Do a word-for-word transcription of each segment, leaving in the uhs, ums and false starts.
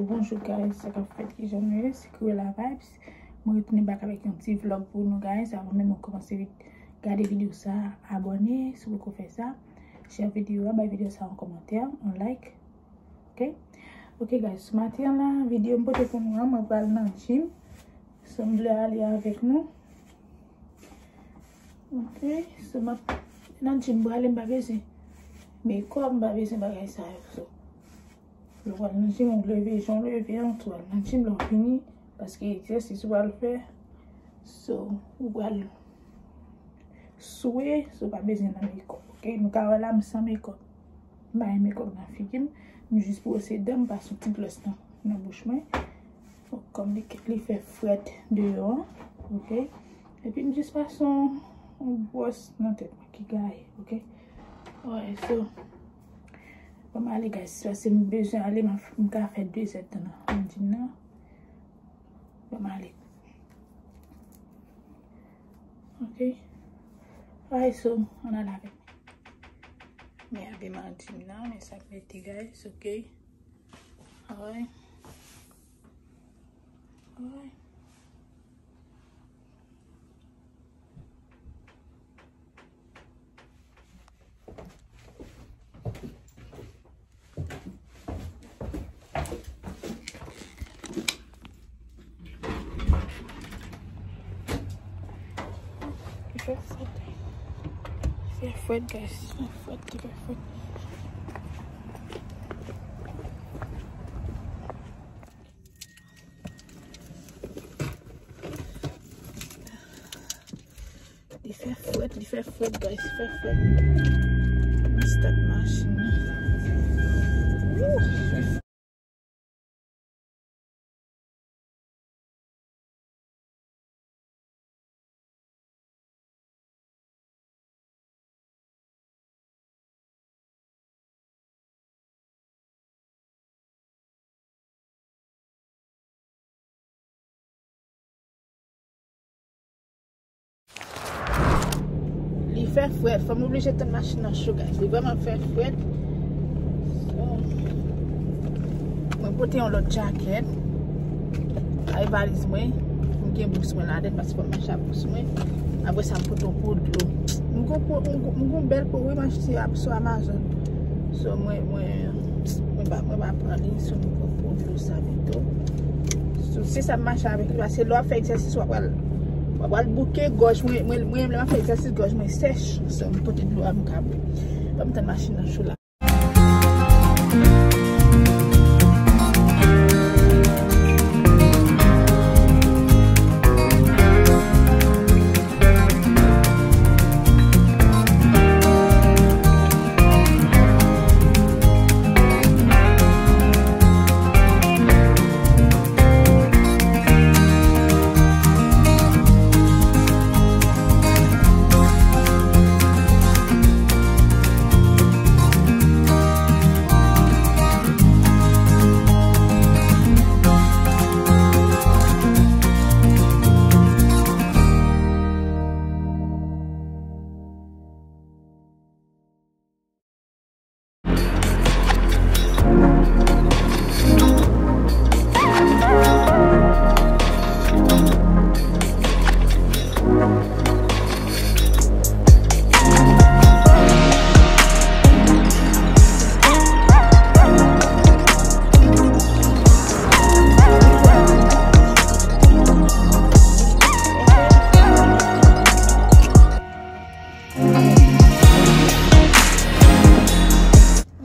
Bonjou guys, sa k ap fèt, kijan nou ye? Se Cruella Vibes. Mwen retounen back avèk yon ti vlog pou nou guys. Avan menm nou kòmanse gade videyo sa, abòne si w poko fè sa. Share videyo a, bay videyo sa yon kòmantè, yon like. Ok? Ok guys, maten an la, videyo m pote pou nou an, mwen pral nan gym. So m vle ale avèk nou. Ok, so m ap nan gym, m prale, m pa bezwen makeup, m pa bezwen bagay sa yo. So, lè w al nan gym, ou leve, jan w leve an, tou al nan gym, lè w fini, paske egzèsis ou pral fè. So, ou pral swe, so pa bezwen nan makeup. Ok, nou ka wè la, m san makeup. M pa gen makeup nan figi m. M jis bwose dan m, pase yon ti glòs nan, nan bouch mwen. Bon, kòm li, li fè frèt deyò an, ok? Epi m jis pase yon, yon bwòs nan tèt mwen ki gaye, ok? Alright, so, ban m ale, guys, paske m bezwen ale, m, m ka fè de zèdtan nan, nan gym nan. Ban m ale. Ok? Alright, so, ann ale avèk mwen. Men abiman gym nan, men sa k mete, guys, ok? Alright. Alright. Li fè frèt. Li fè frèt, guys. Li fè frèt, li fè frèt. Li fè frèt, li fè frèt, guys, li fè frèt. Mwen start machin nan. Woo! Li fè frèt, fò m oblije tann machin nan cho, guys. Li vrèman fè frèt. So, mwen pote yon lòt jakèt. Ay valiz mwen. M gen bous mwen ladan l, paske fò m mache ak bous mwen. Apre sa, m pote yon po dlo. M gon po, m gon, m gon bèl po, wi, m achte sou Amazon. So, mwen, mwen, mwen pa, mwen pa pran li, so, m pran po dlo sa pito. So, se sa m mache avèk li, paske lè w ap fè egzèsis, w ap pral, w ap pral bouke gòj mwen, mwen, mwen, lè m ap fè egzèsis, gòj mwen sèch. So, m pote dlo a, m ka bwè. Ban m tann machin nan cho la.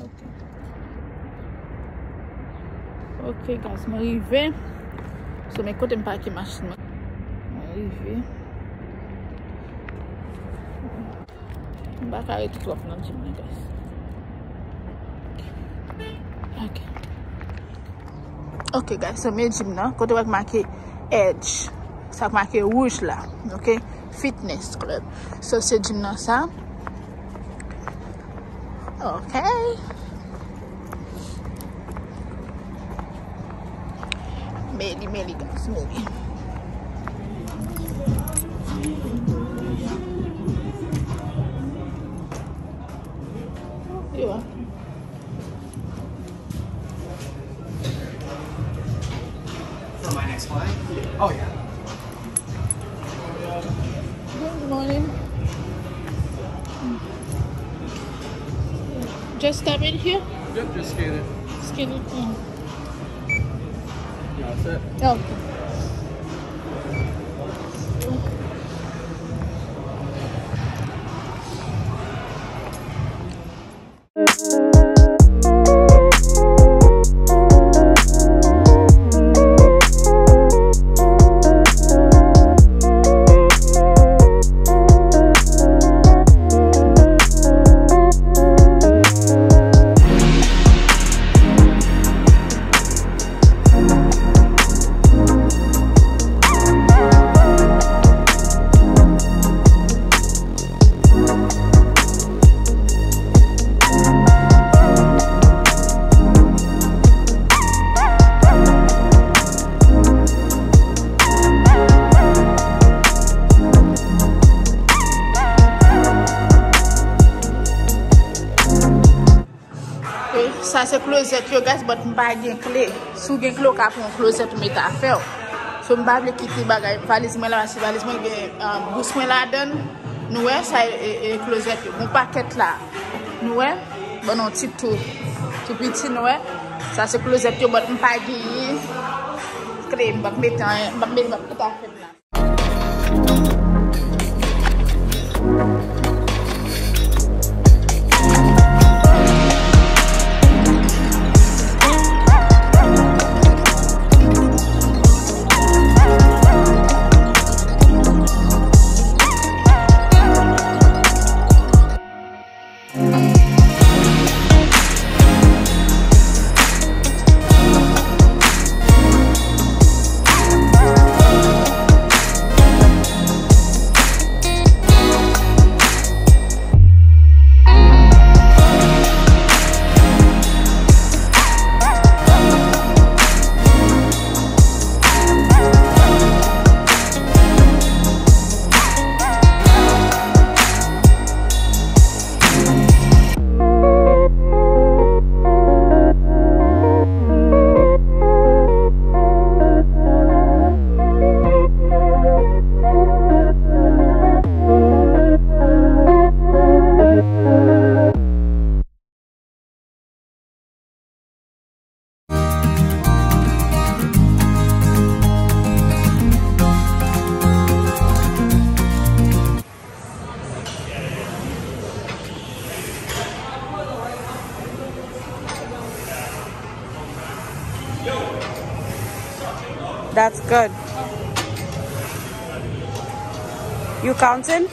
Ok. Ok, guys, mwen rive. So, men kote m pake machin mwen. Mwen rive. M pa ka rete twòp nan gym nan, guys. Ok. Ok, guys, so men gym nan, kote w wè k make Edge. Sa k make wouj la, ok? Fitness Club. So, se gym nan sa. Ok. Meli, meli, guys, meli. Yo. Oh, yeah. Good morning. Just step in here. Yep, just scan it. Scan it. Mm. You all set? Yeah, okay. Ok, sa se klozèt yo, guys, but m pa gen kle. Si w gen kle, w ka pran yon klozèt ou mete afè w. So, m pa vle kite bagay, valiz mwen la, paske valiz mwen gen, um, bous mwen ladan l. Nou wè, sa e, e, e klozèt yo. Gon pakèt la. Nou wè? Ban nou ti tou. Tou piti, nou wè? Sa se klozèt yo, but m pa genyen kle. M p ap mete anyen, m p ap mete, m p ap kite afè m la. That's good. You counting?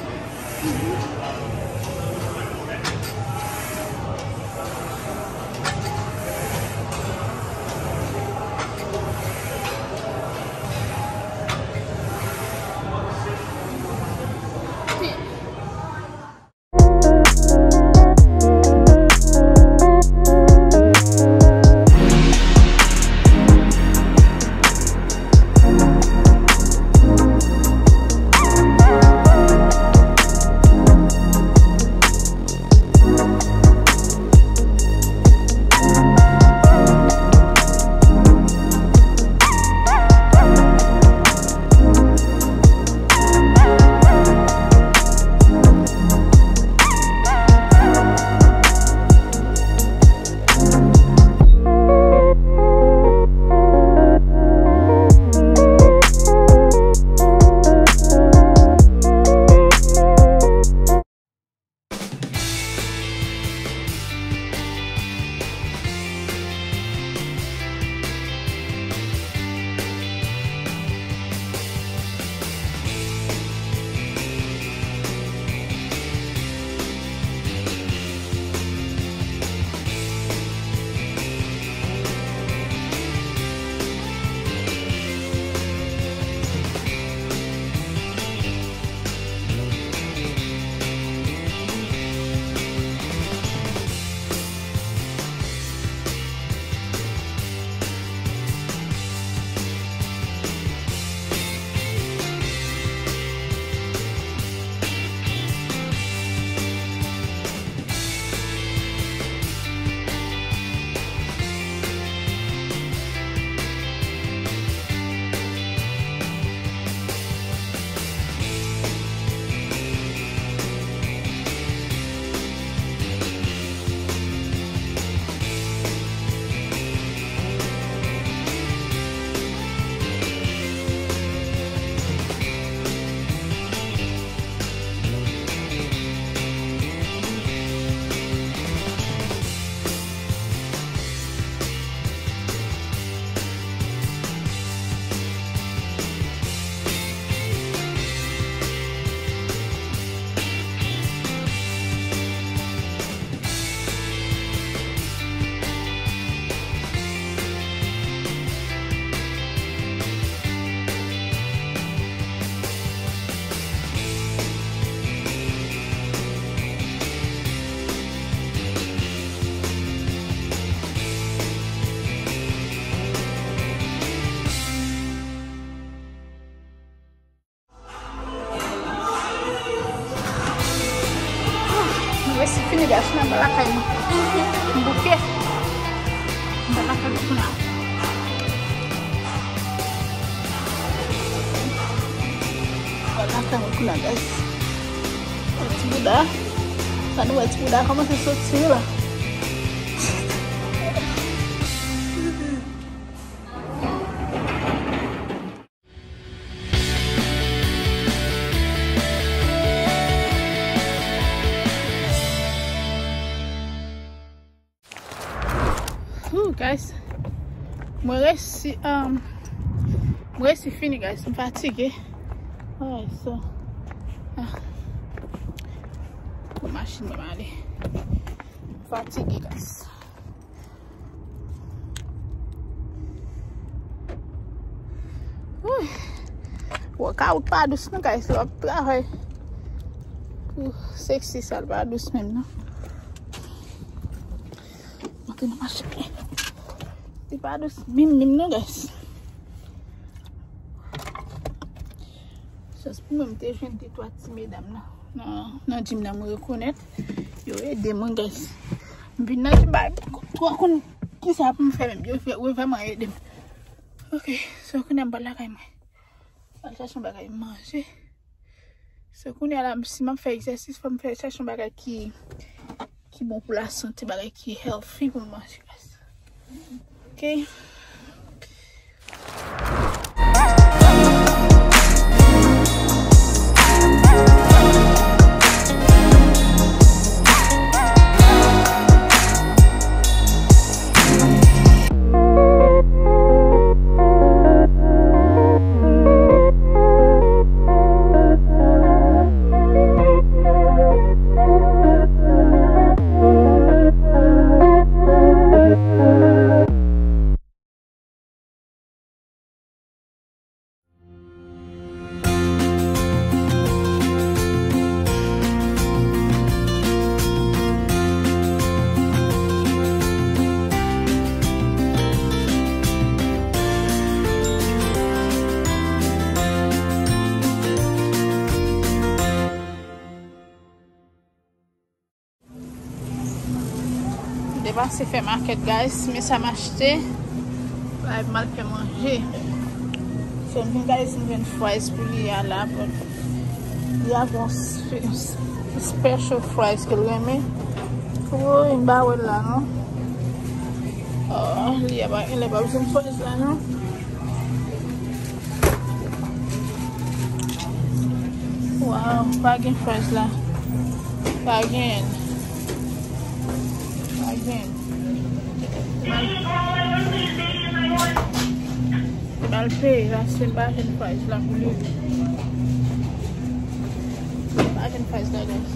Lakay mwen. M bouke. M pral lakay mwen kounye a. M pral lakay mwen kounye a, guys. Ti bouda. Sa nou wè ti bouda kòmanse soti la. Ooh, guys. Mwen resi, um, mwen resi fini, guys. M fatige. Alright, so. Ah. Bon, machin mwen ale. M fatige, guys. Wouy. Workout pa dous non, guys, lè w ap travay pou seksi sa, l pa dous menm non. Antre nan machin. Li pa dous menm menm non, guys. Chans pou mwen, m te jwenn de twa ti medam nan, nan, nan gym nan, mwen rekonèt. Yo ede mwen, guys. M vin nan gym, ba, m twa konn kisa pou m fè menm. Yo fè, yo vrèman ede m. Ok, so kounye a m pral lakay mwen. Al chache yon bagay manje. So kounye a la, si m ap fè egzèsis, fò m fè chache yon bagay ki, ki bon pou lasante, bagay ki healthy pou m manje, guys. Ok. M te pase fè makèt, guys, men sa m achte. Bay m al fè manje. So, m vin, guys, m jwenn fries pou li a la, but li a gon s-, s-, special fries ke l renmen. Woy, m pa wè l la, non. Oh, li a pa, li pa bezwen fries la, non. Wow, pa gen fries la. Pa gen. Pa gen. Mal, mal peye, paske m pa jwenn fries la pou li. M pa jwenn fries la, guys.